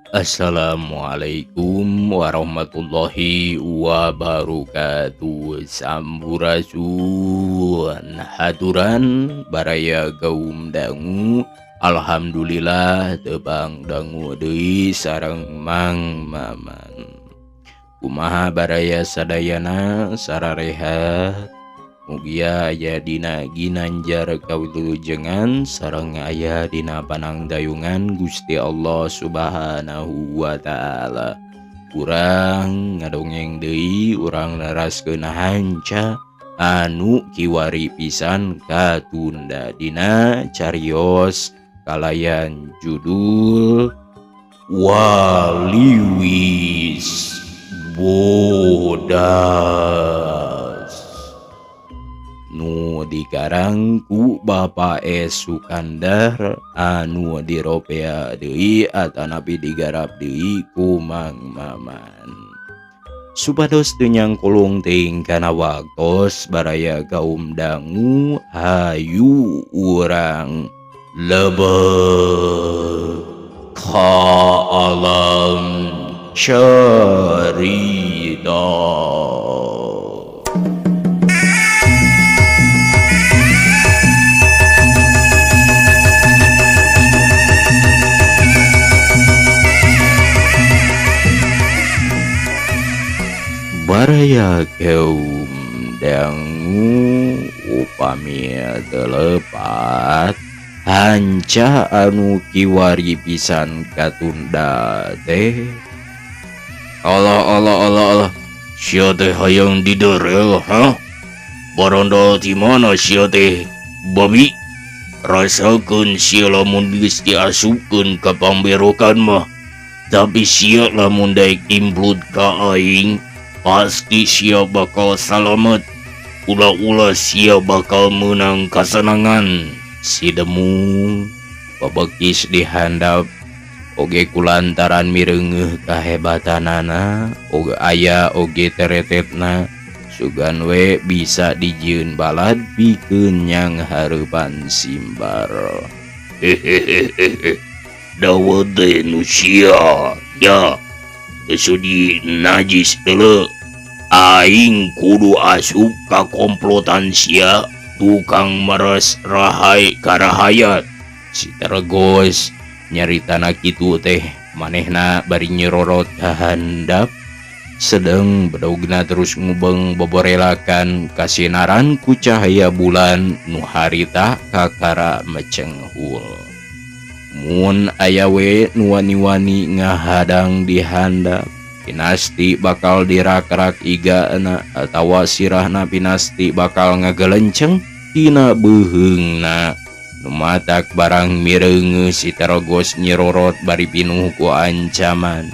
Assalamualaikum warahmatullahi wabarakatuh. Sampurasun haturan baraya kaum dangu. Alhamdulillah tebang dangu deui sareng Mang Maman. Kumaha baraya sadayana sararehat. Mugia aya dina ginanjar kawilujengan sareng aya dina panangdayungan Gusti Allah Subhanahu wa taala. Urang ngadongeng deui urang neraskeun hanca anu kiwari pisan katunda dina carios kalayan judul Waliwis Bodas nu dikarang ku Bapak S. Sukandar anu diropea deui atanapi digarap deui ku Mang Maman. Supados teu nyangkulung teuing kana waktos baraya kaum dangu hayu urang lebet ka alam carita. Baraya kaum dangu upami teu lepat hanca anu kiwari pisan katunda teh. Allah Allah Allah Allah, sia teh hayang diderel ha? Barondol ti mana sia teh babi? Rasakeun sia lamun geus diasupkeun ka pamberokan mah, tapi sia lamun daek implud ka aing pasti sia bakal salamet. Ulah-ulah sia bakal menang kasenangan. Si demung babekis dihandap oge kulantaran mireungeuh kahebatanana oge aya oge teretetna sugan we bisa dijieun balad pikeun nyang hareupan simbar. Hehehehe, dawa teh nu sia ya sudi najis deuleu. Aing kudu asup ka komplotan sia tukang meres rahai karahayat. Si tergos nyaritana kitu teh manehna bari nyerorot ka handap sedeng bedogna terus ngubeng boborelakan kasinaran ku cahaya bulan nu harita kakara mecenghul. Mun aya we nu wani-wani ngahadang di handap pinasti bakal dirak-rak igana atawa sirahna pinasti bakal ngagelenceng tina beuheungna. Nu matak barang mireungeuh si terogos nyirorot bari pinuh ku ancaman.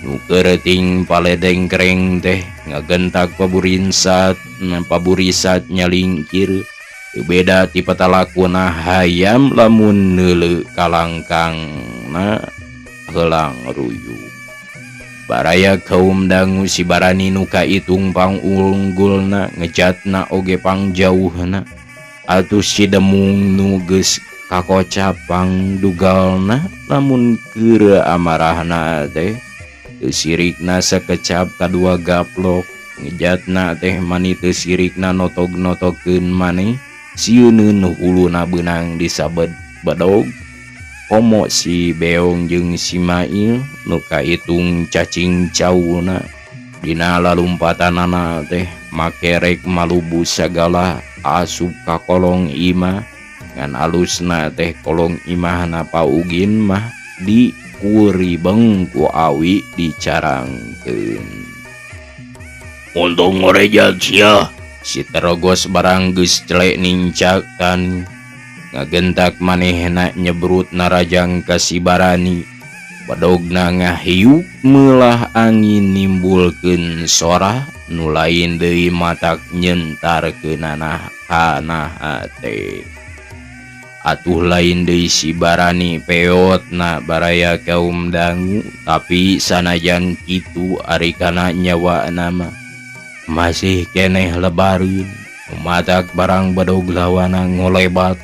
Nu keureuting paledengkreng teh ngagentak paburisat nyalingkir. Beda tipe talakuna hayam lamun neuleu kalangkangna heulang ruyuk. Baraya kaum dangu si barani nu kaitung pangunggulna ngejatna oge pangjauhna. Atuh si demung nu geus kakocap pangdugalna lamun keur amarahna teh teu sirikna sakecap kadua gaplok ngejatna teh mani teu sirikna notog-notokeun maneh. Sieuneun huluna beunang disabet bedog. Komo si Beong jeung si Mail nu kaitung cacing cauna dina lalumpatanana teh makerek malubu sagala asup ka kolong imah. Ngan alusna teh kolong imahna paugin mah dikuribeng ku awi dicarangkeun. Untung ngorejag sia. Si terogos barang geus celek nincakan ngagentak manehna nyebrut narajang ka si barani. Bedogna ngahiup meulah angin nimbulkeun sora nu lain deui matak nyentarkeunana kana hate. Atuh lain deui si barani peotna baraya kaum dangu, tapi sanajan kitu ari kana nyawana mah masih keneh lebareun. Matak barang bedog lawana ngolebat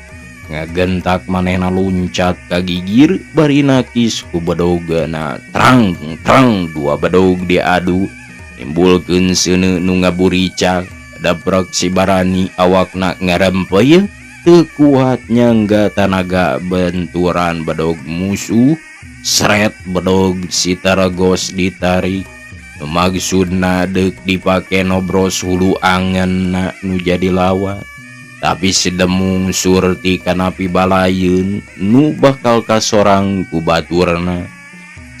Ngagentak manehna luncat ka gigir bari nakis ku bedogna trang trang dua bedog diadu nimbulkeun seuneu nu ngaburicak daprek si Barani awakna ngarempeuy teu kuat nyangga tanaga benturan bedog musuh seret bedog si Tergos ditarik maksudna deuk dipake nobros hulu angenna nu jadi lawan tapi si Demung surti kanapi balayeun nu bakal kasorang ku baturna.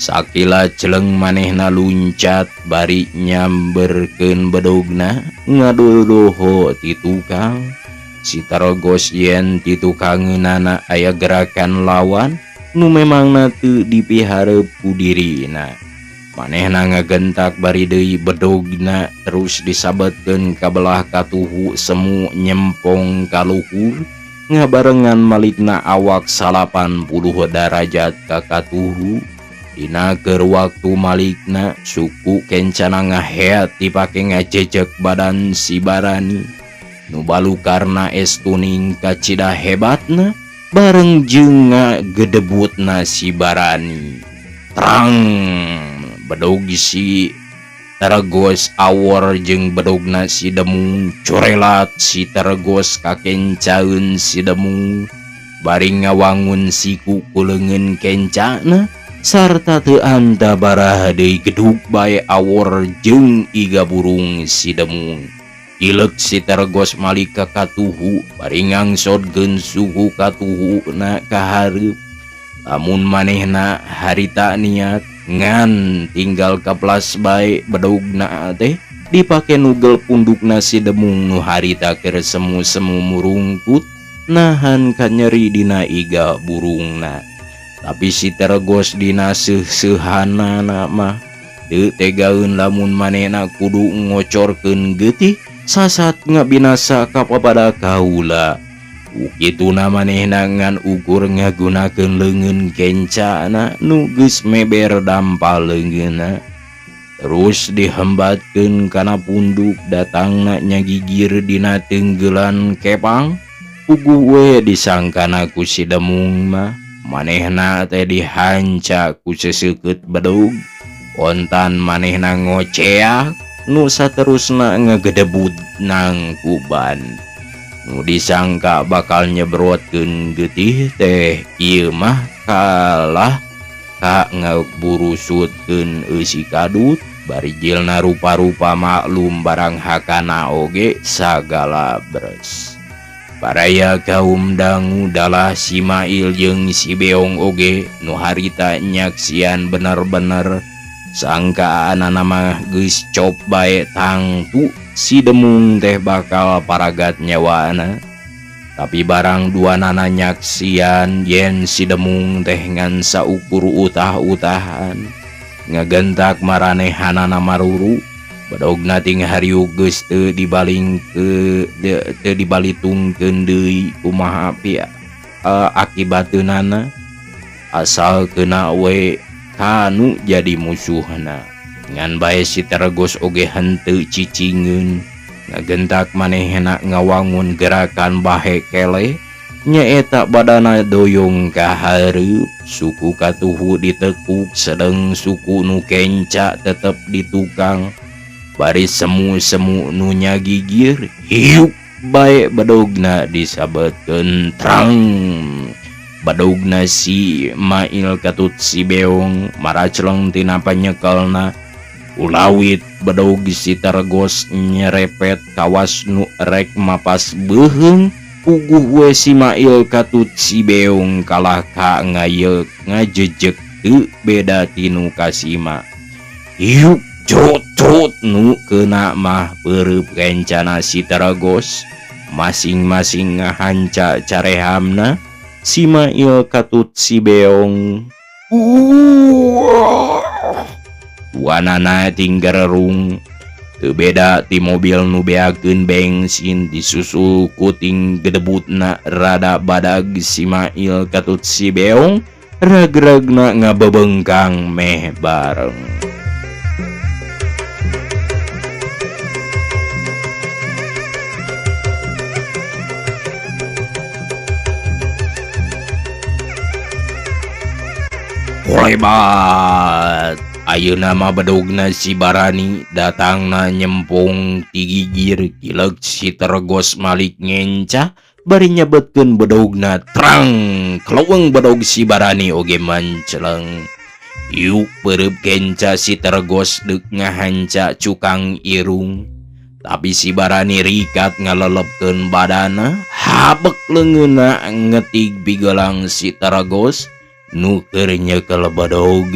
Sakila celeng manehna luncat bari nyamberkeun bedogna ngadodoho ti tukang. Si Tergos yen ti tukangeunana aya gerakan lawan nu memangna teu dipihareup ku dirina. Manehna ngagentak bari deui bedogna terus disabetkeun ka belah katuhu semu nyempong ka luhur ngabarengan malikna awak 80 derajat ka katuhu. Dina keur waktu malikna suku kencana ngaheat dipake ngajejek badan si Barani nu balukarna estuning kacida hebatna bareng jeung ngagedebutna si Barani. Trang bedog si Tergos awor jeung bedogna si Demung corelat si Tergos kakencaeun si Demung bari ngawangun siku ku leungeun kencana sarta teu anta baraha deui gedug bae awor jeung iga burung si Demung. Ilek si Tergos malik ka katuhu bari ngangsodkeun suhu katuhuna ka hareup. Lamun manehna harita niat ngan tinggal kaplas bae bedogna teh dipake nugel pundukna si Demung nu harita keur semu-semu murungkut nahan kanyeri dina iga burungna. Tapi si Tergos dina seuh-seuhanana mah teu tegaeun lamun manehna kudu ngocorkeun getih sasat ngabinasa kapapada kaula. Ukituna manehna ngan ukur ngagunakeun leungeun kencana nu geus meber dampal leungeunna terus dihembatkeun kana punduk datangna nyagigir dina tenggelan kepang. Puguh we disangkana ku si Demung mah manehna teh dihanca ku seseukeut bedog kontan manehna ngoceak nu saterusna ngagedebut nangkuban nu disangka bakal nyebrotkeun getih teh ieu mah kalah ka ngaburusutkeun eusi kadut bari jilna rupa-rupa maklum barang hakana oge sagala bres. Baraya kaum dangu dalah si Mail jeung si Beong oge nu harita nyaksian bener-bener sangkaanana mah geus cop bae tangtu si Demung teh bakal paragat nyawana. Tapi barang duanana nyaksian yen si Demung teh ngan saukur utah-utahan ngagentak maranehanana maruru bedogna ting hariuk geus teu dibaling ke teu dibalitungkeun deui kumaha akibateunana asal kena we kanu jadi musuhna. Ngan bae si Tergos oge henteu cicingeun ngagentak manehna ngawangun gerakan bahe keleh nyaeta badana doyong ka hareup suku katuhu ditekuk sedeng suku nu kenca tetep di tukang bari semu-semu nu nyagigir hiuk bae bedogna disabetkeun trang bedogna si Mail katut si Beong maracleng tina panyekelna ulawit bedog si Tergos nyerepet kawas nu rek mapas beuheung puguh we si Mail katut si Beong kalah ka ngayeuk ngajejek teu beda tinu kasima hiuk jot-jot nu kena mah peureub rencana si Tergos masing-masing ngahanca carehamna si Mail katut si Beong. Wanana tinggererung teu beda ti mobil nu beakeun bensin disusul kuting gedebutna rada badag si Mail katut si Beong rag-ragna ngabebengkang meh bareng. Kolebat ayeuna mah bedogna si Barani datangna nyempung ti gigir kilek si Tergos malik ngenca bari nyebetkeun bedogna trang keleweng bedog si Barani oge manceleng. Yuk pereup kenca si Tergos deuk ngahanca cukang irung tapi si Barani rikat ngalelepkeun badana habek leungeunna ngetig pigelang si Tergos nu keur nyekel bedog.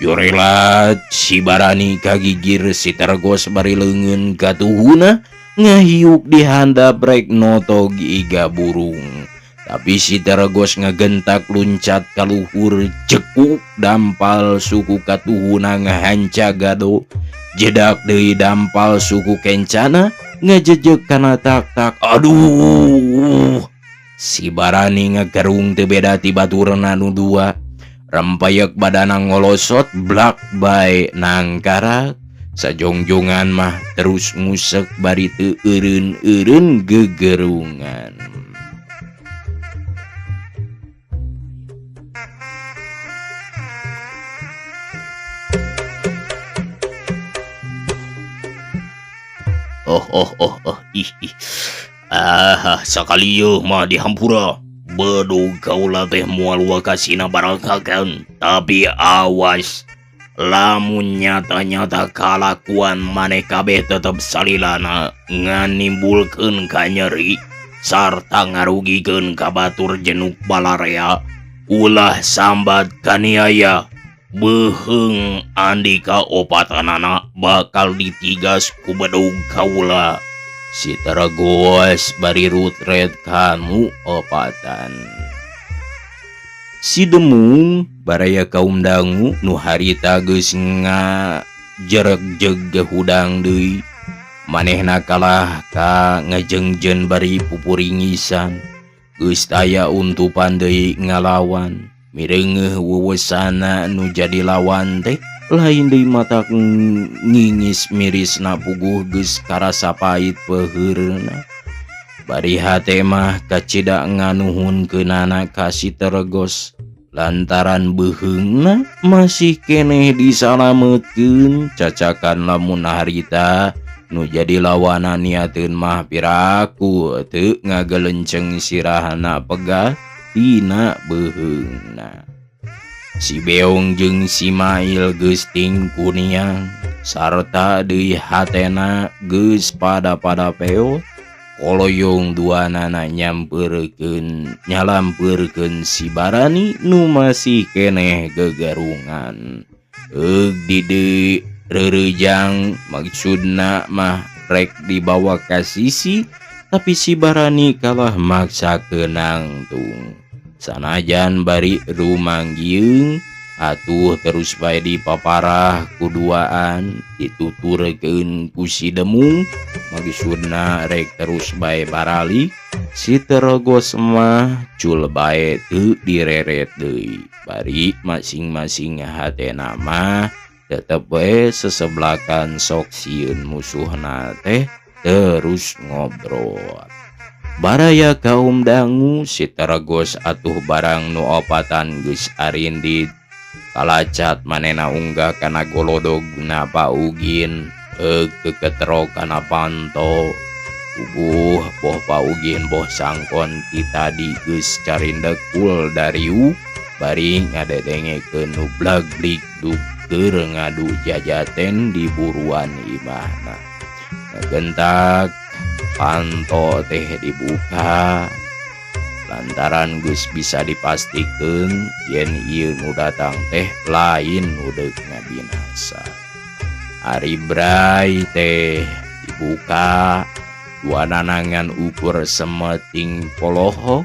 Yorelat si Barani kagigir si Tergos bari leungeun katuhuna ngahiuk di handap rek notog iga burung. Tapi si Tergos ngagentak luncat kaluhur cekuk dampal suku katuhuna ngahanca gado. Jedak deui dampal suku kencana ngajejeg kana tak-tak. Aduh, si Barani ngagerung teu beda ti baturna nu dua. Rempayek badana ngolosot blak bae nangkarak. Sajongjongan mah terus ngusek bari teu eureun-eureun gegerungan. Oh oh oh oh ih ih. Ah, sakali yeuh mah dihampura. Bedog kaula teh moal wakasina barakakan, tapi awas lamun nyata-nyata kalakuan maneh kabeh tetep salilana ngan nimbulkeun kanyeri sarta ngarugikeun ka batur jenuk balarea. Ulah sambat kaniaya beuheung andika opatanana bakal ditigas ku bedog kaula. Si Tergos bari rutret kamu opatan. Si Demung baraya kaum dangu nu harita geus ngajeregjeg hudang deui. Manehna kalah ka ngajengjen bari pupuringisan. Geus taya untupan deui ngalawan. Mireungeuh wewesana nu jadi lawan teh lain deui matak ngingis mirisna puguh geus karasa pait peuheurna. Bari hate mah kacida nganuhunkeunana ka si Tergos lantaran beuheungna masih keneh disalametkeun cacakan lamun harita nu jadi lawana niateun mah piraku teu ngagelenceng sirahna pegah tina beuheungna. Si Beong jeung si Mail geus tingkuniang sarta deui hatena geus pada-pada peot. Koloyong duanana nyampeurkeun nyalampeurkeun si Barani nu masih keneh gegerungan. Eug di deui reureujang maksudna mah rek dibawa ka sisi, tapi si Barani kalah maksa keunangtung. Sanajan bari rumanggieung atuh terus bae dipaparah kuduaan dituturkeun ku si Demung maksudna rek terus bae baralik. Si Tergos mah cul bae teu direret deui bari masing-masing hatena mah tetep bae seseblakan sok sieun musuhna teh terus ngobrol. Baraya kaum dangu si Tergos atuh barang nu opatan geus arindit. Kalacat manena unggah kana golodogna Paugin, eug keketro kana panto. Ubuh boh Paugin boh sangkon ti tadi geus carindekul dariu bari ngadedengekeun nu blaglik dug keur ngadu jajaten di buruan imahna. Ngagentak panto teh dibuka lantaran geus bisa dipastikeun yen ieu nu datang teh lain nu deuk ngabinasa. Ari bray teh dibuka duanana ngan ukur semeting poloho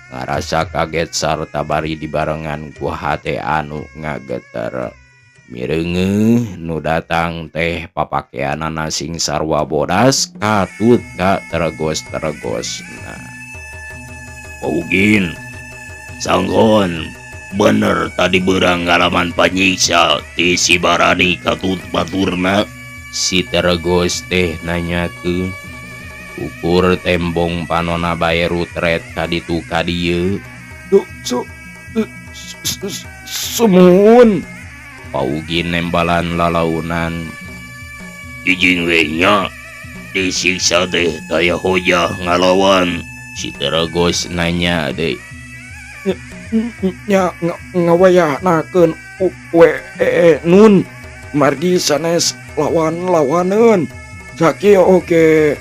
ngarasa kaget sarta bari dibarengan ku hate anu ngageter. Mireungeuh nu datang teh papakeanana sing sarua bodas katut ka tergos-tergosna. Paugin, sangkon bener tadi beurang ngalaman panyiksa ti si Barani katut baturna. Si Tergos teh nanyakeun. Ukur tembong panona bae rutret ka ditu ka dieu. Duh, Sumuhun Paugin nembalan lalaunan. Ijing we nya disiksa teh daya hojah ngalawan. Si Terogos nanya deui. Nya ngawayahnakeun we nun margi sanes lawan-lawaneun sakieu oge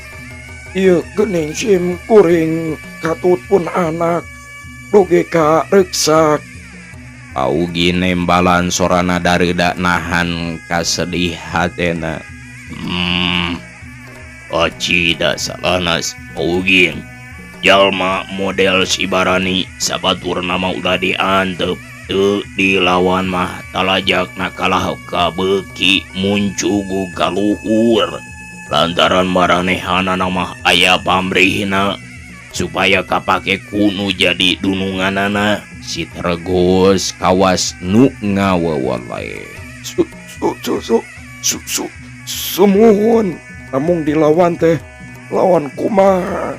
ieu geuning sim kuring katut pun anak dugi ka reuksak. Paugin nembalan sorana dareuda nahan kasedih hatena. Aci da salahna Paugin. Jalma model si Barani sabaturna mah ulah diantep teu dilawan mah talajakna kalah ka beuki muncugu ka luhur lantaran maranehanana mah aya pamrihna supaya kapake kunu jadi dununganana. Si Tergos kawas nu ngaweweleh. Su su su su su su sumuhun namung dilawan teh lawan kumaha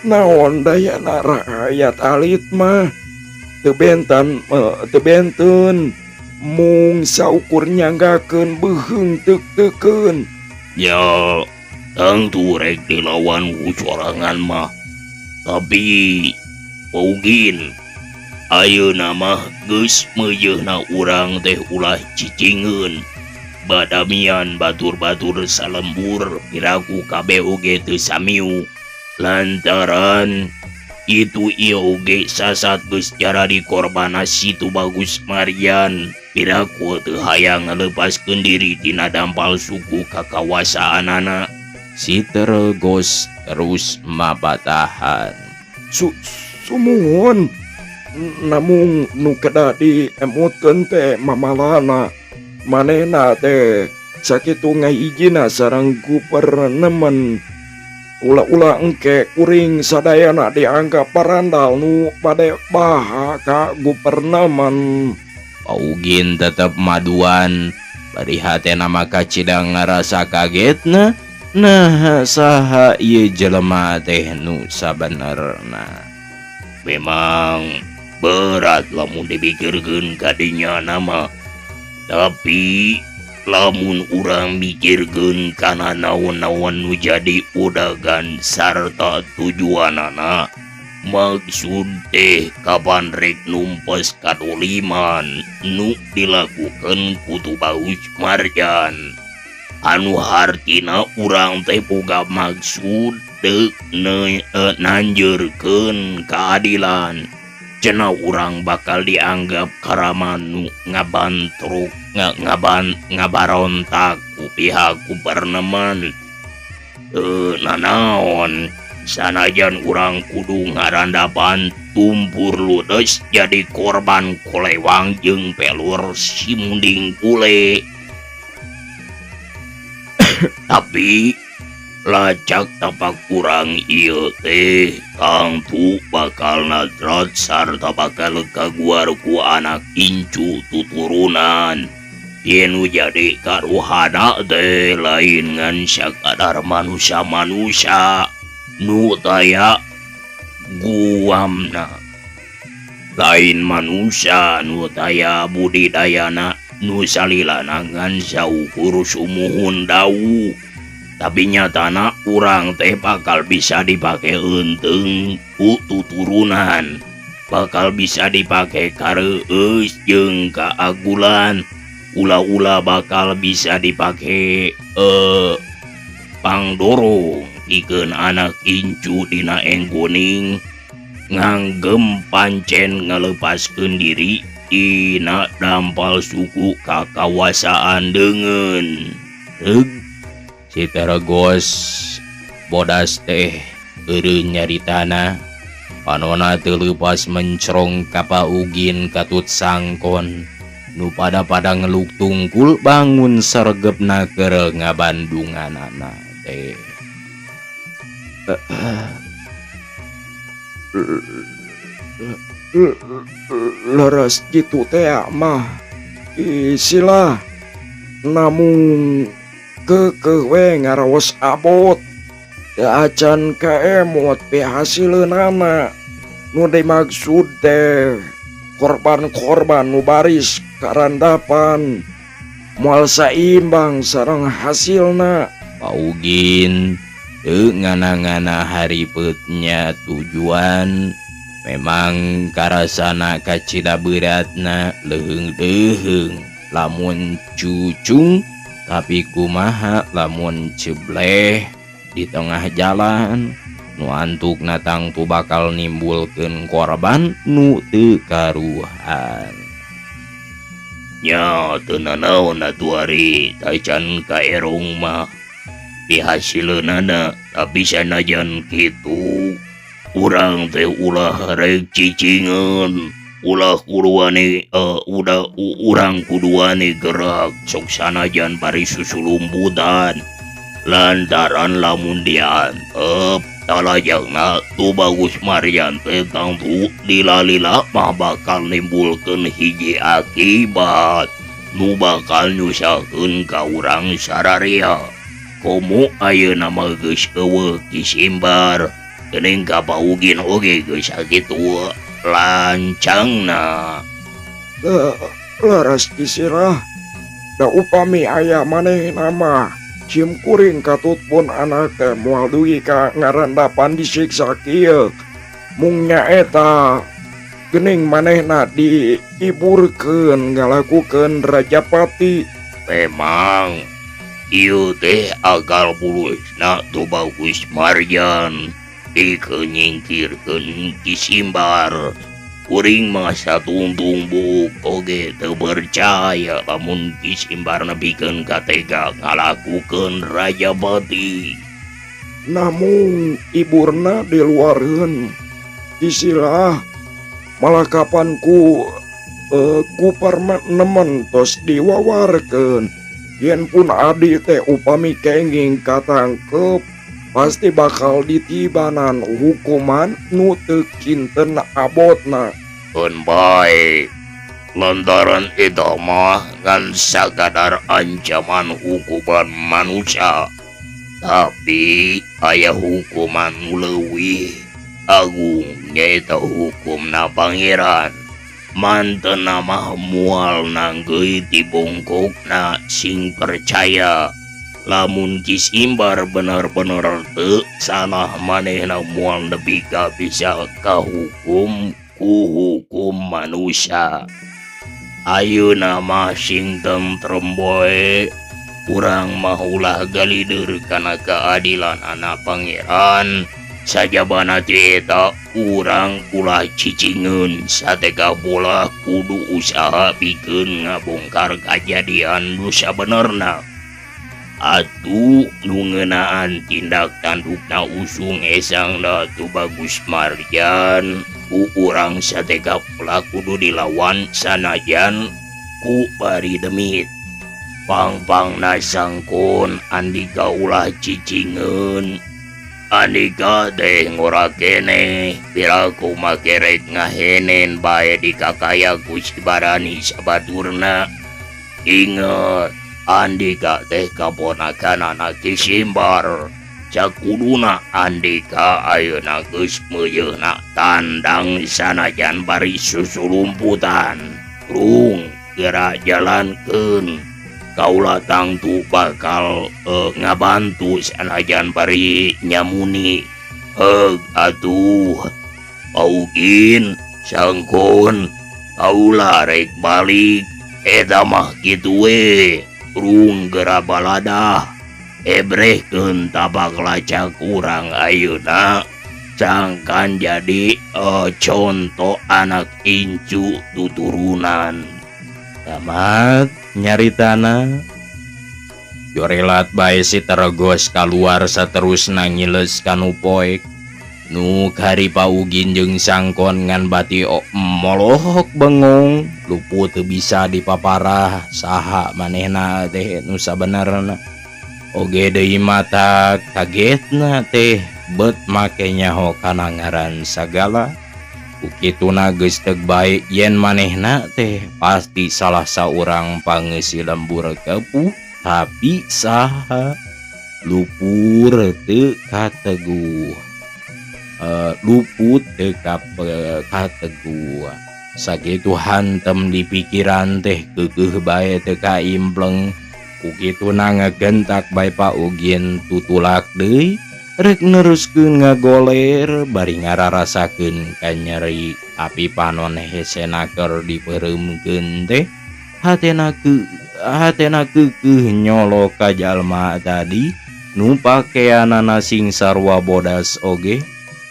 naon dayana rakyat alit mah teu benten teu benten mung saukur nyanggakeun beuheung teuk-teukeun. Ya tangtu rek dilawan ku sorangan mah tapi Paugin ayeuna mah geus meujeuhna urang teh ulah cicingeun badamian batur-batur salembur piraku kabeh oge teu samiu lantaran itu ieu oge sasat geus jaradi korbana Situ Bagus Marian piraku teu hayang ngalepaskeun diri tina dampal suku kakawasaanana. Si Tergos terus mabatahan. Sumuhun namung nu kedah diemutkeun teh mamalana manehna teh sakitu ngahijina sareng gupernemen ulah-ulah engke kuring sadayana dianggap parandal nu bade baha ka gupernemen. Paugin tetep maduan bari hatena mah kacidang ngarasa kagetna. Nah saha ieu jelema teh nu sabenerna. Memang berat lamun dipikirkeun kadinya nama, tapi lamun urang mikirkeun kana naon-naon nu jadi udagan sarta tujuanana maksud teh kapan rek numpes kadoliman nu dilakukan ku Tubagus Marjan anu hartina urang teh boga maksud deuk nanjeurkeun keadilan cenah urang bakal dianggap karaman nu ngabantruk ngabarontak ku pihak gubernemen. Nanaon sanajan urang kudu ngarandapan tumpur ludes jadi korban kolewang jeung pelur si munding pule. Tapi lacak tapak kurang ieu teh tangtu bakal nadrat sarta bakal kaguar ku anak incu tuturunan. Yen nu jadi karuhana teh lain ngan sakadar manusia-manusia nu taya guamna, lain manusia nu taya budidayana nu salilana ngan saukur sumuhun dawuh. Tapi nyatana urang teh bakal bisa dipake eunteng ku tuturunan, bakal bisa dipake kareueus jeung kaagulan, ula-ula bakal bisa dipake pangdorong pikeun anak incu dina enggoning nganggem pancen ngalepaskeun diri dina dampal suku kakawasaan deungeun. Si Tergos bodas teh eureun nyaritana panona teu leupas mencrong ka Paugin katut sangkon nu pada-pada ngeluk tungkul bangun sergepna keur ngabandunganana teh. Leres kitu teh mah isilah namung keukeuh we ngaraos abot teu acan kaemot pihasileunana nu dimaksud teh Korban-korban nu baris karandapan moal saimbang sareng hasilna. Paugin teu ngana-ngana haripeutnya tujuan memang karasana kacida beratna leuheung-leuheung lamun cucung tapi kumaha lamun cebleh di tengah jalan nu antukna tangtu bakal nimbulkeun korban nu teu karuhan. Nya teu nanaon atuh ari tacan kaerong mah dihasileunana, tapi sanajan kitu urang teh ulah rek cicingeun, ulah kuduane udah urang kuduane gerak sok sanajan bari susulumputan, lantaran lamun diantep talajangna Tubagus Marjan teh tangtu dilalila mah bakal nimbulkeun hiji akibat nu bakal nyusahkeun ka urang sararia. Komo ayeuna mah geus eueuh Ki Simbar, geuning ka Paugin oge geus sakitu lancangna. Leres Ki Sirah, da upami aya manehna mah sim kuring katut pun anak teh moal dugi ka ngarandapan disiksa kieu. Mung nyaeta geuning manehna diiburkeun ngalakukeun Rajapati. Memang ieu teh akal bulusna Tubagus Marjan dikenyingkirkeun Ki Simbar. Kuring mah satungtung buuk oge teu percaya lamun Ki Simbar nepikeun katega ngalakukeun Rajapati. Namun iburna diluareun Ki Sirah, malah kapan ku parnemen tos diwawarkeun yen pun abdi teh upami kenging katangkep pasti bakal ditibanan hukuman nu teu kinten abotna. Keun bae, lantaran eta mah ngan sakadar ancaman hukuman manusia, tapi aya hukuman nu leuwih agung nyaeta hukumna Pangeran. Mantena mah moal nanggeui dibongkokna, sing percaya lamun Ki Simbar bener-bener teu salah manehna moal nepi ka bisa kahukum ku hukum manusia. Ayeuna mah sing tentrem bae, urang mah ulah galider kana keadilan anak Pangeran. Sajabana ti eta urang ulah cicingeun, sateka bola kudu usaha pikeun ngabongkar kajadian nu sabenerna. Atuh nu ngeunaan tindak tandukna usung esangna Tubagus Marjan ku urang sateka pola kudu dilawan sanajan ku bari demit. Pang-pangna sangkon andika ulah cicingeun. Andika teh ngora keneh piraku makerek ngahenen bae dikakaya ku si Barani sabaturna. Inget, andika teh kaponakan anak Ki Simbar. Sakuduna andika ayeuna geus meuyeuhna tandang sanajan bari susulumputan. Rung geura jalankeun. Kaula tangtu bakal ngabantu sanajan bari nyamuni. Heug atuh Paugin sangkon kaula rek balik. Eta mah kitu we. Rung geura baladah ebrehkeun tapak lacak urang ayeuna sangkan jadi contoh anak incu tuturunan. Tamat nyaritana. Jorelat bae si Terogos kaluar saterusna ngileus kanu poek. Nu kari Paugin jeung sangkon ngan bati molohok bengong luput teu bisa dipaparah saha manehna teh nu sabenerna. Oge deui mata kagetna teh bet make nyaho kana ngaran sagala. Kukituna geus teu bae yen manehna teh pasti salah saurang pangeusi lembur kepuh, tapi saha lupur teu kateguh. Luput teu kateguh. Sakitu hantem di pikiran teh keukeuh bae teu kaimpleng. Ku kituna ngagentak bae Pak Ugin tutulak deui rek neruskeun ngagoler bari ngararasakeun ka nyeri tapi panon hesena keur dipeureumkeun teh hatena keukeuh nyolok ka jalma tadi nu pakeanana sing sarua bodas oge.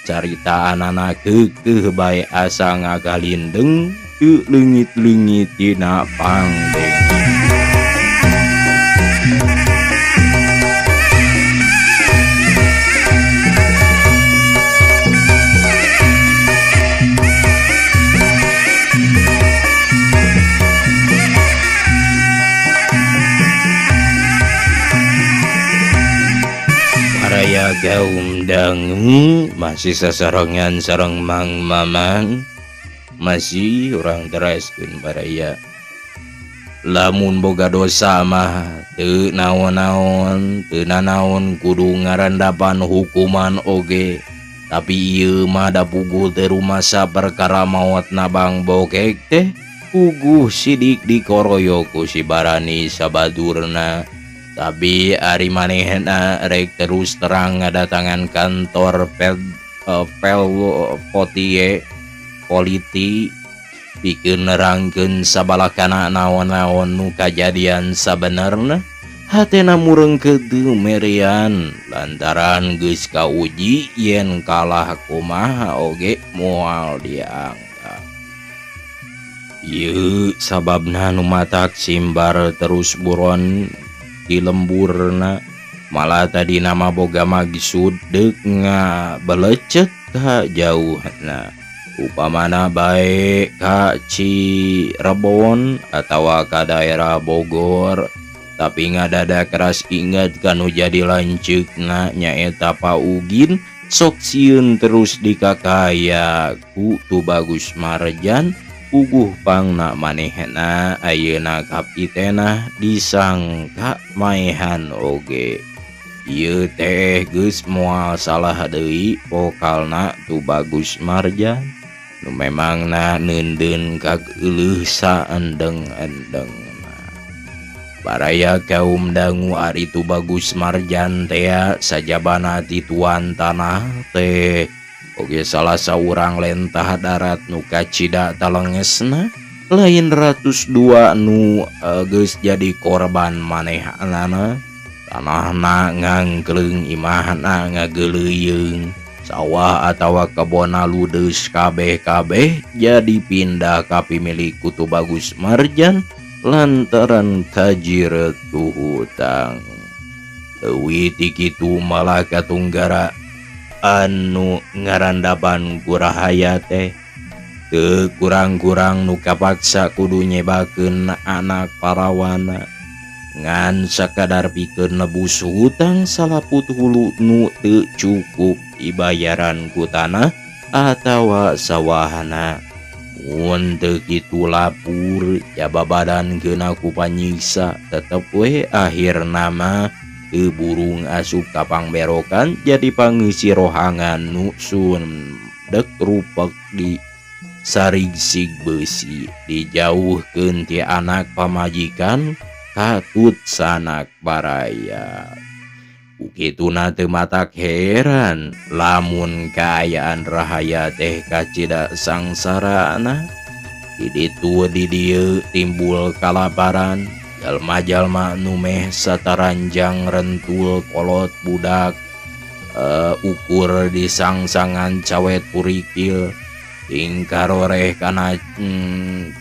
Caritaanana keukeuh bae asa ngagalindeng teu leungit-leungit dina pangdeng. Baraya kaum dangu masih sasarengan sareng Mang Maman masih urang tereskeun baraya. Lamun boga dosa mah teu naon-naon, teu nanaon kudu ngarandapan hukuman oge. Tapi ieu mah da puguh teu rumasa perkara maotna Bang Bokek teh puguh sidik dikoroyok ku si Barani sabadurna. Tapi ari manehna rek terus terang ngadatangan kantor Potie Politi pikeun nerangkeun sabalakana naon-naon nu kajadian sabenerna. Hatena mureng keuteuh merian lantaran geus kauji yen kalah kumaha oge moal dianggap. Ieu sababna nu matak simbar terus buron di lemburna malah tadi nama boga maksud deuk ngabelecet ka jauhna. Upamana bae ka Cirebon atawa ka daerah Bogor tapi ngadada keras inget kanu jadi lanceukna nyaeta Pak Ugin sok sieun terus dikakaya ku Tubagus Marjan. Puguh pangna manehna ayeuna kapitena disangka maehan oge. Ieu teh geus moal salah deui pokalna Tubagus Marjan nu memangna neundeun kageuleuh saendeng-endengna. Baraya kaum dangu ari Tubagus Marjan tea sajabana ti tuan tanah teh oge salah saurang lentah darat nu kacida talengesna lain 102 nu geus jadi korban manehanana. Tanahna ngangkleung, imahna ngageuleuyeung, sawah atawa kebona ludes kabeh-kabeh jadi pindah ka pimilik ku Tubagus Marjan lantaran kajiret ku hutang. Leuwih ti kitu malah katunggara anu ngarandapan ku Rahaya teh teu kurang-kurang nu kapaksa kudu nyebakeun anak parawana ngan sakadar pikeun nebus hutang salaput hulu nu teu cukup dibayaran ku tanah atawa sawahna. Mun teu kitu lapur jaba badan geuna ku panyiksa tetep we akhirna mah teu burung asup ka pangberokan jadi pangeusi rohangan nu sundek rupek di sarigsig beusi dijauhkeun ti anak pamajikan katut sanak baraya. Kukituna teu matak heran lamun kaayaan Rahaya teh kacida sangsarana. Di ditu di dieu timbul kalaparan. Jalma-jalma nu meh sataranjang rentul kolot budak ukur disangsangan cawet purikil tingkaroreh kana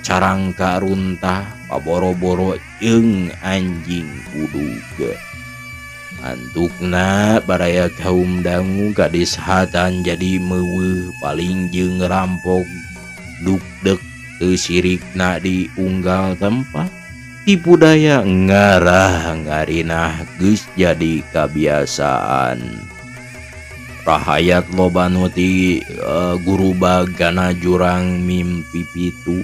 carangka runtah paboro-boro jeung anjing budug. Antukna baraya kaum dangu kadishatan jadi meuweuh paling jeung rampok dukdek teu sirikna di unggal tempat. Tipu daya ngarah ngarinah geus jadi kabiasaan. Rahayat loba nu ti gurubag kana jurang mimpi pitu.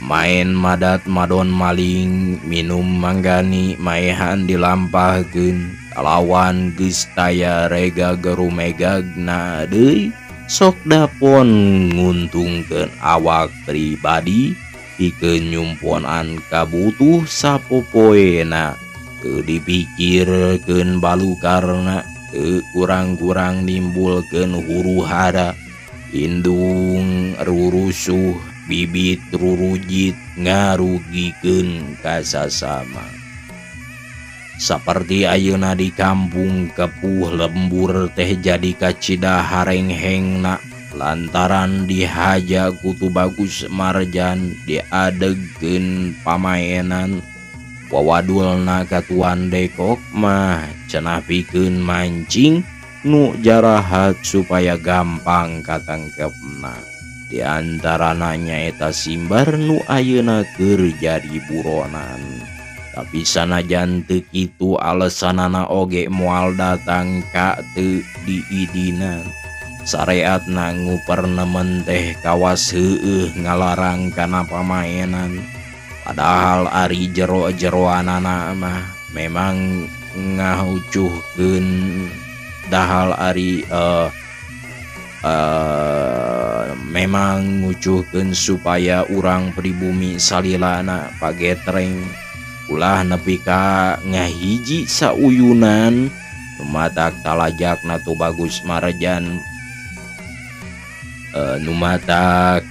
Main madat madon maling minum manggani maehan dilampahkeun kalawan geus taya rega gerumegagna deui. Sok dapon nguntungkeun awak pribadi pikeun nyumponan kabutuh sapopoena teu dipikirkeun balukarna teu kurang-kurang nimbulkeun huru-hara indung rurusuh bibit rurujit ngarugikeun ka sasama. Saperti ayeuna di kampung Kepuh lembur teh jadi kacida harenghengna lantaran dihaja ku Tubagus Marjan diadegkeun pamaenan. Wawadulna ka Tuan Dekok mah cenah pikeun mancing nu jarahat supaya gampang katangkepna. Di antarana nyaeta Simbar nu ayeuna keur jadi buronan. Tapi sanajan teu kitu alesanana oge moal datang ka teu diidinan. Sareatna ngupernemen teh kawas heueuh ngalarang kana pamaenan. Padahal ari jero-jeroanana mah memang ngahucuhkeun dahal ari memang ngucuhkeun supaya urang pribumi salilana pagetreng ulah nepi ka ngahiji sauyunan numatak talajakna Tubagus Marjan numatak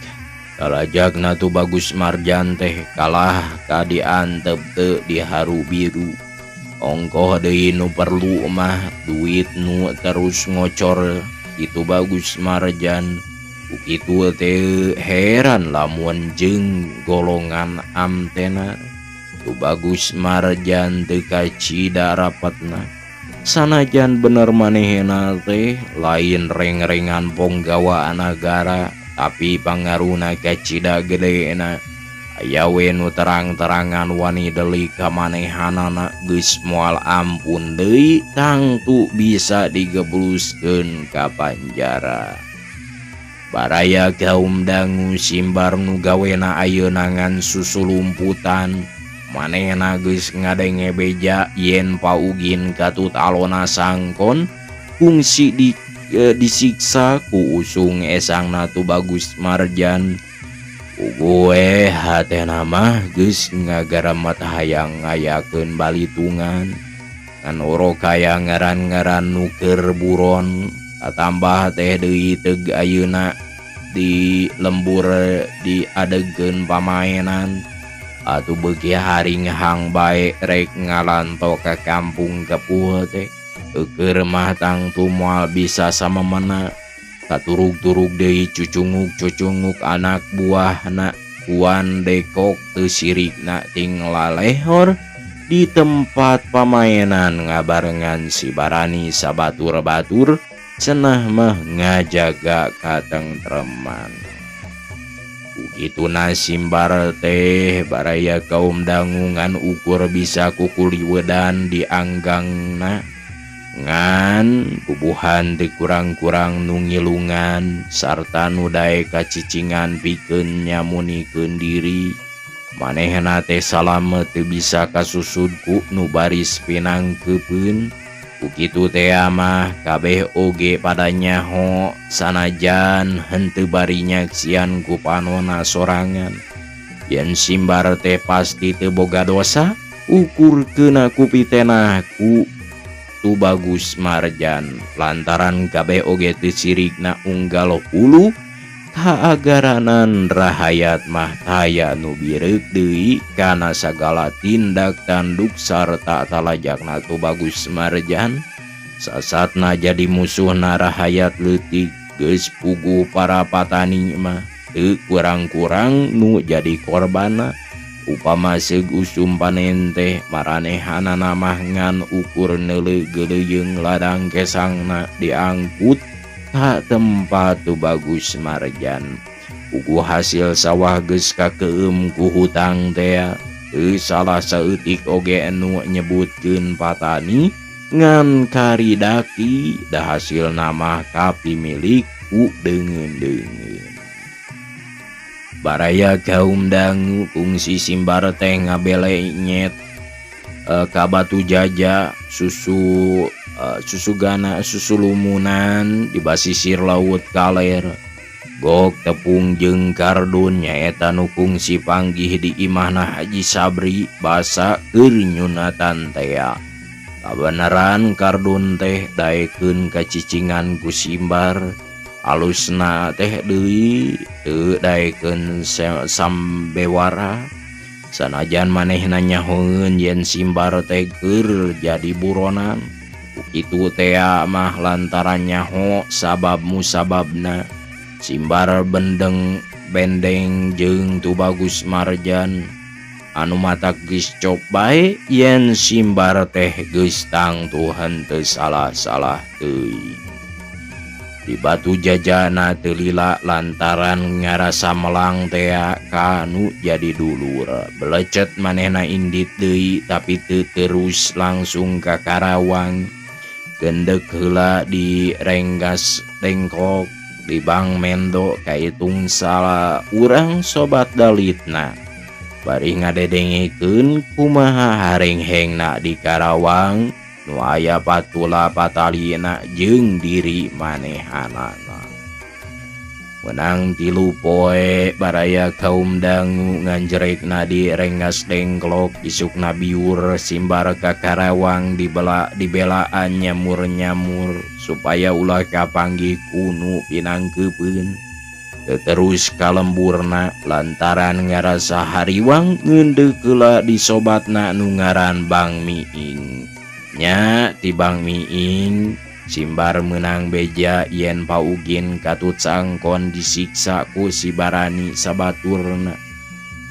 talajakna Tubagus Marjan teh kalah ka diantep teu diharu biru. Ongkoh deui nu perlu mah duit nu terus ngocor itu Bagus Marjan. Kitu teh heran lamun jeung golongan amtena Tubagus Marjan teu kacida rapatna. Sanajan bener manehna teh lain reng-rengan ponggawa nagara tapi pangaruna kacida gedena. Aya we nu terang-terangan wani deui ka manehanana geus moal ampun deui tangtu bisa digebluskeun ka panjara. Baraya kaum dangu Simbar nu gawena ayeuna ngan susulumputan manehna geus ngadenge beja yen paugin katut alona sangkon kungsi disiksa ku usung esangna Tubagus Marjan. Ugue hatena mah geus ngagaramat hayang ngayakeun balitungan ngan oro kaya ngaran-ngaran nu keur buron katambah teh deui teug ayeuna di lembur diadegkeun pamaenan. Atuh beuki haringhang bae rek ngalanto ka kampung Kepuh teh keur mah tangtu moal bisa samemena. Katurug-turug deui cucunguk-cucunguk anak buahna Tuan Dekok teu sirikna ting lalehor di tempat pamaenan ngabarengan si Barani sabatur-batur cenah mah ngajaga katengtreman. Kukituna Simbar teh baraya kaum dangungan ukur bisa kukuliwedan dianggangna ngan bubuhan teu kurang-kurang nu ngilungan sarta nu daek kacicingan pikeun nyamunikeun diri. Manehna teh salamet teu bisa kasusud ku nu baris pinangkeupeun. Ku kitu teh mah kabeh oge pada nyaho sanajan henteu bari nyaksian ku panona sorangan. Yen Simbar teh pasti teu boga dosa ukur keuna ku pitenah ku Tubagus Marjan lantaran kabeh oge teu sirikna unggal hulu kaagaranan rahayat mah taya nu bireuk deui kana sagala tindak tanduk sarta talajakna Tubagus Marjan. Sasatna jadi musuhna rahayat leutik geus puguh para patani mah teu kurang-kurang nu jadi korbanna. Upama seug usum panen teh maranehanana mah ngan ukur neuleu geuleuyeung ladang kesangna diangkut ka tempat Tubagus Marjan. Puguh hasil sawah geus kakeum ku hutang teh teu salah saeutik oge nu nyebutkeun patani ngan karidaki da hasilna mah kapimilik ku deungeun-deungeun. Baraya kaum dangu kungsi Simbar teh ngabele nyet Ka Batu Jaja susu susugana susulumunan di basisir laut kaler. Gok tepung jeung kardun nyaeta nu kungsi panggih di imahna Haji Sabri basa keur nyunatan tea. Kabeneran kardun teh daekeun kacicingan ku Simbar. Alusna teh deui teu daekeun sambewara. Sanajan manehna nyahoeun yen Simbar teh keur jadi buronan. Kitu tea mah lantaran nyaho sabab musababna. Simbar bendeng bendeng jeung Tubagus Marjan anu matak geus cop bae yen Simbar teh geus tangtu henteu salah-salah teuing. Di Batu Jajana teu lila lantaran ngarasa melang tea kanu jadi dulur. Belecet manehna indit deui tapi teu terus langsung ka Karawang. Gendek heula di Renggas Dengklok di Bang Mendo kaitung salah urang sobat dalitna. Bari ngadedengekeun kumaha harenghengna di Karawang nu aya patula patalina jeung diri manehanana. Menang 3 poe baraya kaum dangu nganjrekna di Rengas Dengklok isukna biur Simbar ka Karawang dibelaan nyamur-nyamur supaya ulah kapanggih kunu pinangkeupeun. Terus kalemburna lantaran ngarasa hariwang ngeundeuk heula di sobatna nu ngaran Bang Miing. Nya ti Bang Miing Simbar menang beja yen paugin katut sangkon disiksa ku si Barani sabaturna.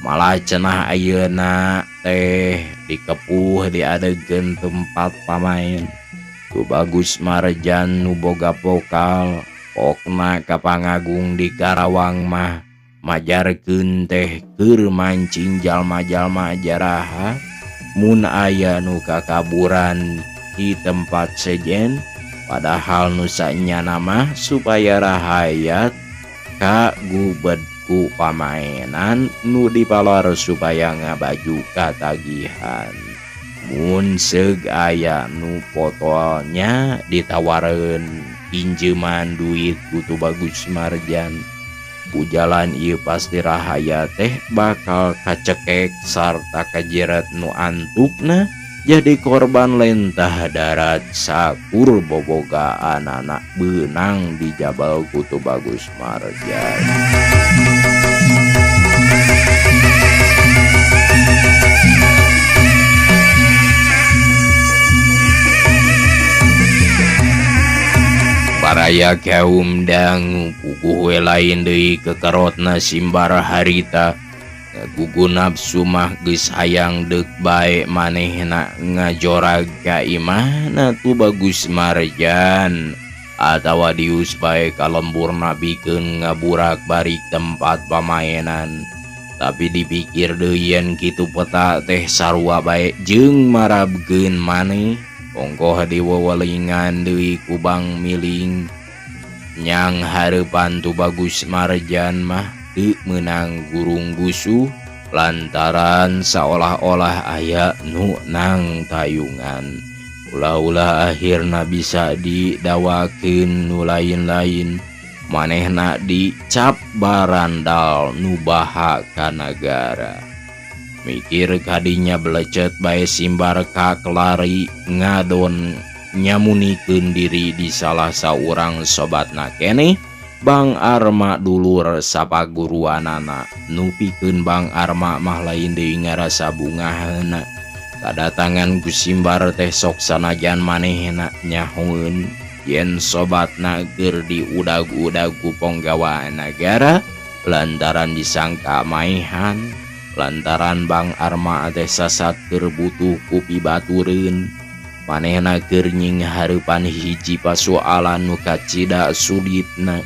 Malah cenah ayeuna teh dikepuh diadegeun tempat pamain. Tubagus Marjan nu boga pokal pokna ka pangagung di Karawang mah majarkeun teh keur mancing jalma-jalma jaraha mun aya nu kakaburan di tempat sejen. Padahal nu sanyana mah supaya rahayat ka gubed ku pamaenan nu dipalor supaya ngabaju katagihan. Mun seug aya nu potolnya ditawareun pinjeman duit ku Tubagus Marjan. Ku jalan ieu pasti rahaya teh bakal kacekek sarta kajeret nu antukna jadi korban lentah darat sakur bobogaan anak benang di Jabal ku Tubagus Marjan. Baraya kaum dangu puguh we lain deui kekerotna Simbar harita. Gugu nafsu mah geus hayang deuk bae manehna ngajorag ka imahna Tubagus Marjan atawa dius bae ka lemburna bikeun ngaburak barik tempat pamaenan. Tapi dipikir deui yen kitu peta teh sarua bae jeung marabkeun maneh. Ongkoh diwewelingan deui ku Bang Miling nyang hareupan Tubagus Marjan mah teu meunang gurung gusuh lantaran saolah-olah aya nu nang tayungan. Ulah-ulah akhirna bisa didawakeun nu lain-lain manehna dicap barandal nu baha ka nagara. Mikir kadinya belecet bae Simbar ka kelari ngadon nyamunikeun diri di salah saurang sobatna keneh Bang Arma dulur sapaguruanana. Nu pikeun Bang Arma mah lain deui ngarasa bungaheuna. Kadatangan ku Simbar teh sok sanajan manehna nyahoeun yen sobatna keur diudag-udag ku ponggawa nagara lantaran disangka maehan. Lantaran Bang Arma teh sasat keur butuh ku pibatureun. Manehna keur nying hareupan hiji pasualan nu kacida sulitna.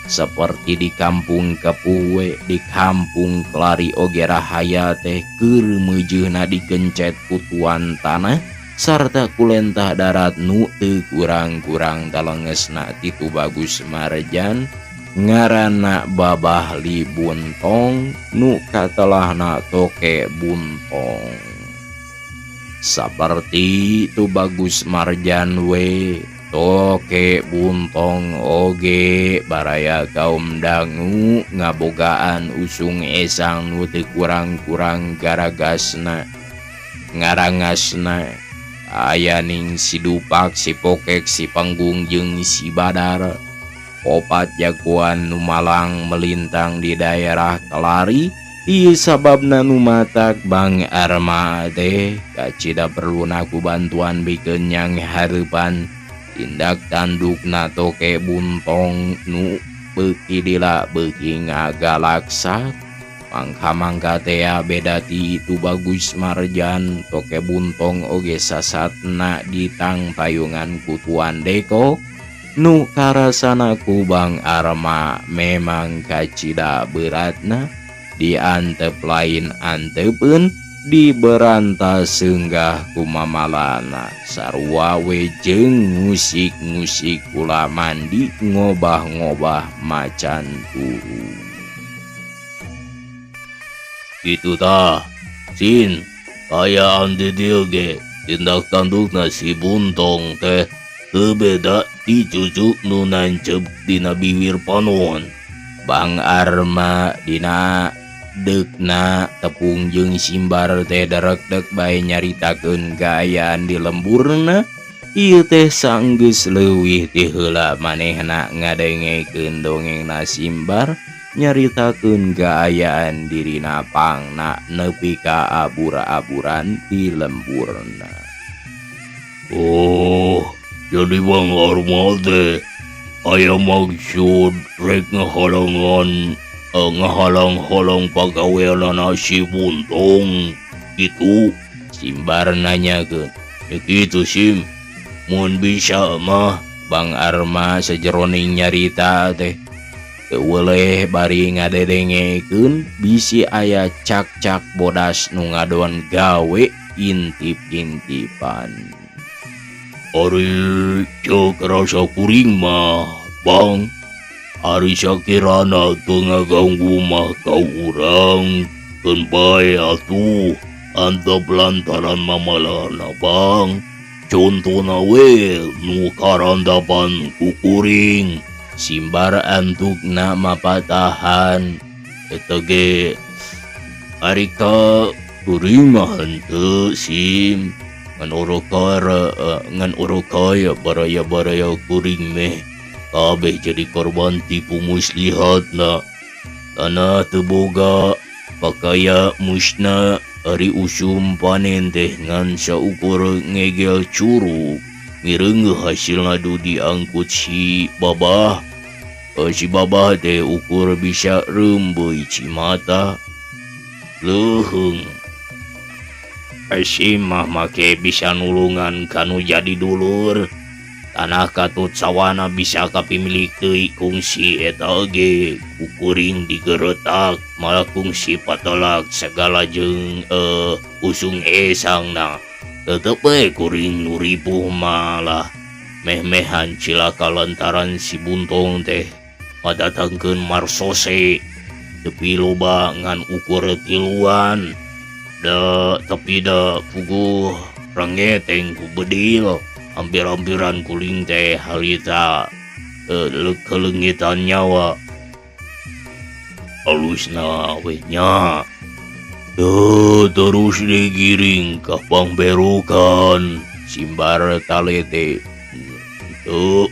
Seperti di kampung Kepuwe, di kampung Kelari oge rahaya teh keur meujeuna digencet ku tuan tanah sarta kulentah darat nu teu kurang-kurang talengesna ti Tubagus Marjan ngaranna Babah Li Buntong nu katelahna Toke Buntong. Saperti Tubagus Marjan we Toke Buntong oge baraya kaum dangu ngabogaan usung esang nu teu kurang-kurang garagasna ngarangasna aya ning si Dupak, si Pokek, si Panggung jeung si Badar. Opat jagoan nu malang melintang di daerah Kelari. Ieu sababna nu matak Bang Arma teh kacida perluna ku bantuan bikeun nyang hareupan tindak tandukna Toke Buntong nu beuki lila beuki ngagalaksa. Mangka-mangka tea beda ti Tubagus Marjan, Toke Buntong oge sasatna ditangtayungan ku Tuan Deko nu karasana ku Bang Arma memang kacida beratna diantep lain antepeun diberantas senggah ku mamalana sarua we jeung musik-musik kula mandi ngobah-ngobah macan turu. Kitu tah sin ayaan di dieu ge tindak tandukna si Buntong teh teu beda ti cucu nu nancep dina biwir panon. Bang Arma dina deukna tepung jeung Simbar teh darekdek bae nyaritakeun kaayaan di lemburna. Ieu teh sanggeus leuwih ti heula manehna ngadengekeun dongengna Simbar nyaritakeun kaayaan dirina pangna nepi ka abur-aburan di lemburna. Oh, jadi Bang Arma teh aya maksud rek ngahalangan ngahalang-halang pagaweanana si Buntong gitu. Simbar nanyakeun. Ya gitu Sim, mun bisa mah. Bang Arma sajeroning nyarita teh teu weleh bari ngadedengekeun bisi aya cak-cak bodas nu ngadon gawe intip-intipan. Ari ceuk rasa kuring mah Bang, ari sakirana teu ngaganggu mah ka urang keun bae atuh antep lantaran mamalana Bang. Contona we nu karandapan ku kuring. Simbar antukna mapatahan. Eta ge ari ka kuring mah henteu Sim, ngan orokaya baraya-baraya kuring meh kabeh jadi korban tipu muslihatna. Tanah teu boga pakaya musna, ari usum panen teh ngan saukur ngegel curug mireungeuh hasilna du diangkut si babah. Si babah teh ukur bisa reumbeui cimata leuheung. Si mah make bisa nulungan kanu jadi dulur. Tanah katut sawana bisa kapimilik deui kungsi eta oge kukuring digeretak malah kungsi patolak segala jeung usung esangna. Tetep we kuring nu ripuh malah meh-mehan cilaka lantaran si Buntong teh ngadatangkeun marsose tepi loba ngan ukur tiluan. Da tapi da puguh rengeteng ku bedil hampir-hampiran kuling teh harita keleungitan nyawa. Alusna we nya. Terus digiring ka pangberokan Simbar talete. Teu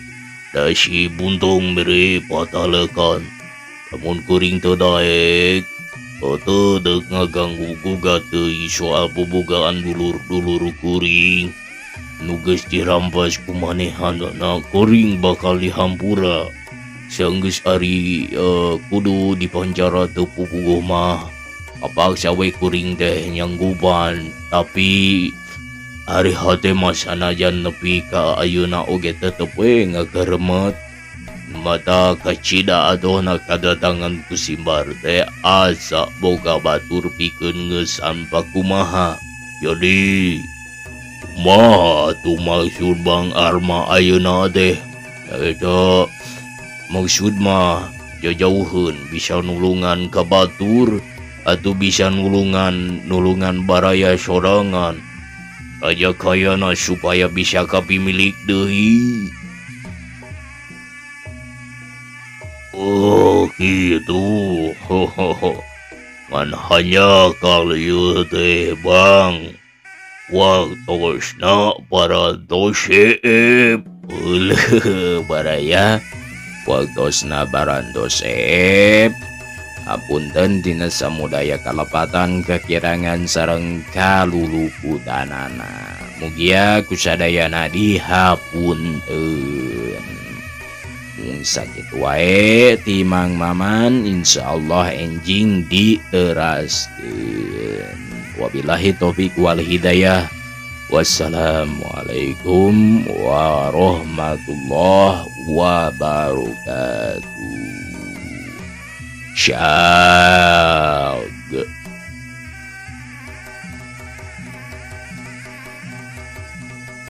da si Buntong bere patalekan. Lamun kuring teu daek teu deuk ngaganggu gugat deui soal bobogaan dulur-dulur kuring. Nu geus dirampas ku manehanana kuring bakal dihampura. Sanggeus ari kudu dipanjara teu puguh mah. Kapaksa we kuring teh nyanggupan, tapi ari hate mah sanajan nepi ka ayeuna oge tetep we ngagaremet. Mata kacida adohna kadatangan ku Simbar teh asa boga batur pikeun ngeusan pakumaha. Jadi kumaha atuh maksud Bang Arma ayeuna teh? Eta maksud mah jajauheun bisa nulungan ka batur atuh bisa nulungan baraya sorangan. Raja Kayana supaya bisa kapimilik deui. Oh gitu. Ngan hanya kali ieu teh Bang. Waktosna parantos seep. Euleuh baraya waktosna parantos seep. Apunten dina samudaya kalepatan kekirangan sareng kaluluputanana. Mugia kusadayana dihapunten. Mung sakitu wae ti Mang Maman, insyaallah enjing diteraskeun. Wabillahi taufik wal hidayah. Wassalamualaikum warahmatullahi wabarakatuh. Syah.